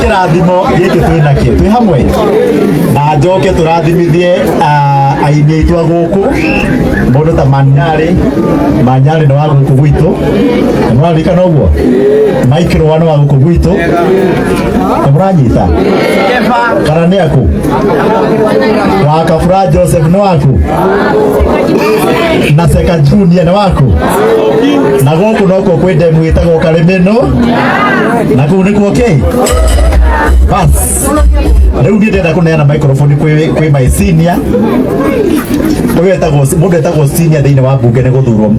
Kĩrathimo gĩkĩ twĩ nakĩo twĩ hamwe na njoke tũrathimithie aini aitũ a gũkũ, mũndũ ta Manyarĩ. Manyarĩ nĩ wa gũkũ gwitũ, nĩ mũraririkana ũguo? Mike Rũa nĩ wa gũkũ gwitũ, nĩ mũranyita kana nĩ aku? Wa Kabura Joseph nĩ waku, na Seka Junior nĩ waku, na gũkũ nokuo kwĩ ndemu ĩtagwo Karĩmĩnũ, na kũu nĩkuo kĩ bas. Rĩu niĩ ndĩrenda kũneana microphone kwĩ my senior ũyũ, etagwo mũndũ etagwo senior thĩinĩ wa mbunge nĩ gũthurwo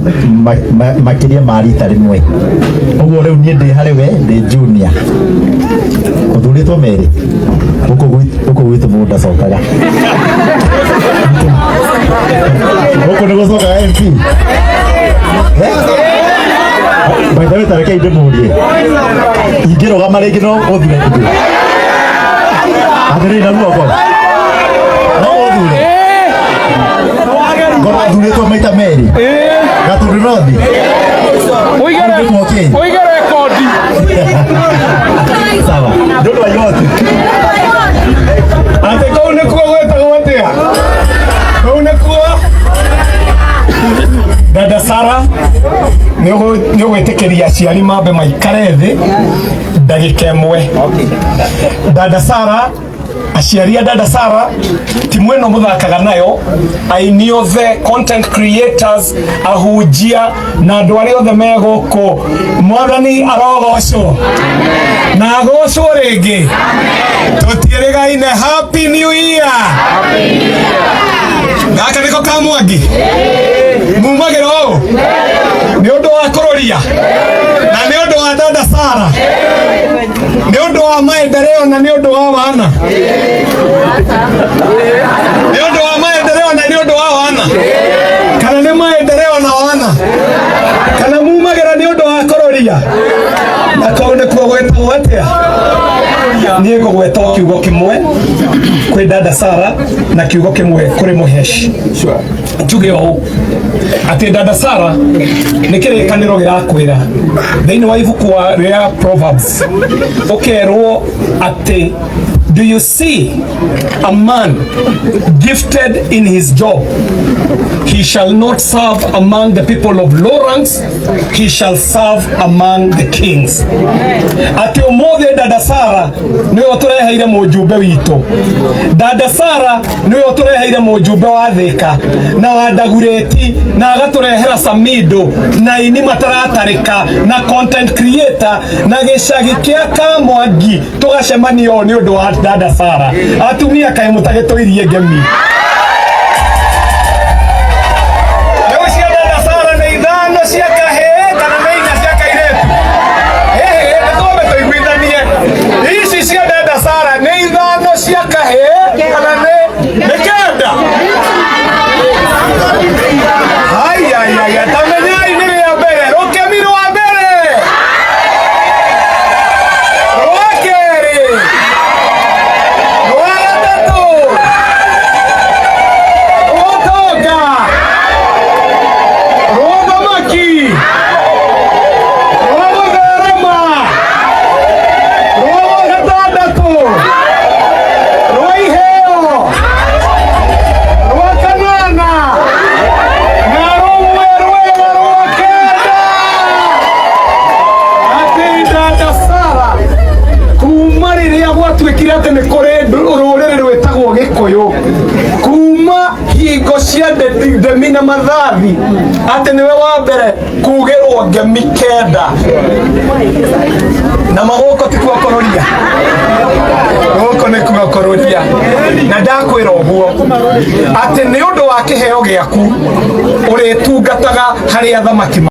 makĩria ma rita rĩmwe. Ũguo rĩu niĩ ndĩ harĩ we ndĩ junior, ũthurĩtwo merĩ gũkũ gwitũ mũndũ ndacokaga. Gũkũ nĩ gũcokaga MP. Eh? By the way, tareke ndĩmũrie, ingĩrũgama rĩngĩ no ũthure ndũ atĩrĩrĩ na guoko no ũthure ngorwo thurĩtwo maita merĩ Gatundu North? Nĩkuo kĩ? Ũige rekondi. Sawa, nĩ ũndũ wa igoti. Atĩ kũu nĩkuo gwĩtagwo atĩa? Kũu nĩkuo Dada Sara, nĩ ũgwĩtĩkĩria aciari mambe maikare thĩ ndagĩka ĩmwe. Dada Sara, aciari a Dada Sara, timu ĩno mũthakaga nayo, aini othe, content creators, ahunjia na andũ arĩa othe me gũkũ, Mwathani arogocwo na agocwo rĩngĩ. Tũtiĩrĩgaine. Happy New Year! Gaka nĩko ka Mwangi mumagĩra ũũ nĩ ũndũ wa kũrũria na nĩ ũndũ wa Dada Sara, nĩ ũndũ wa maendeleo na nĩ ũndũ wa wana, nĩ ũndũ wa maendeleo na nĩ ũndũ wa wana, kana nĩ maendeleo na wana, kana mumagĩra nĩ ũndũ wa kũrũria? Na kũu nĩkuo gwĩtagwo atĩa? Niĩ ngũgweta o kiugo kĩmwe kwĩ Dada Sara na kiugo kĩmwe kũrĩ Mũheshi. Njuge ũũ atĩ Dada Sara, nĩ kĩrĩkanĩro gĩrakwĩra thĩinĩ wa ibuku rĩa Proverbs, ũkerwo atĩ, "Do you see a man gifted in his job? He shall not serve among the people of low ranks, he shall serve among the kings." Atĩ ũmũthĩ Dada Sara nĩwe ũtũreheire mũjumbe witũ. Dada Sara nĩwe ũtũreheire mũjumbe wa Thĩka na wa Ndagurĩti, na agatũrehera Samido na ini mataratarĩka na content creator na gĩcagi kĩa Kamwangi tũgacemania ũũ nĩ ũndũ wa Dada Sara. Atumia, kaĩ mũtagĩtũirie ngemi? Rĩu cia Dada Sara nĩ ithano cia kahĩĩ kana nĩ inya cia kairĩtu? Ĩhĩ, nĩ twambe tũiguithanie, ici cia Dada Sara nĩ ithano cia kahĩĩ kana nĩ 9? Haiyaiyaya, tamenyai nĩ rĩa mbere, rũkemi rwa mbere, rwa kerĩ, rwa gatatũ, rwa ũtonga, rwa ũthamaki, rwa gũtherema, rwa gatandatũ, rwa iheo, rwa kanana na rũmwe rwega, rwa kenda. Atĩ Dada Sara, kuma rĩrĩa gwatuĩkire atĩ nĩ kũrĩ rũrĩrĩ rwĩtagwo Gĩkũyũ, kuma hingo cia Ndemi na Mathathi, atĩ nĩwe wa mbere kugĩrwo ngemi 9 na magũkũ. Ti kuo kũrũria, gũkũ nĩ kuo kũrũria. Na ndakwĩra ũguo atĩ nĩ ũndũ wa kĩheo gĩaku ũrĩtungataga harĩ athamaki.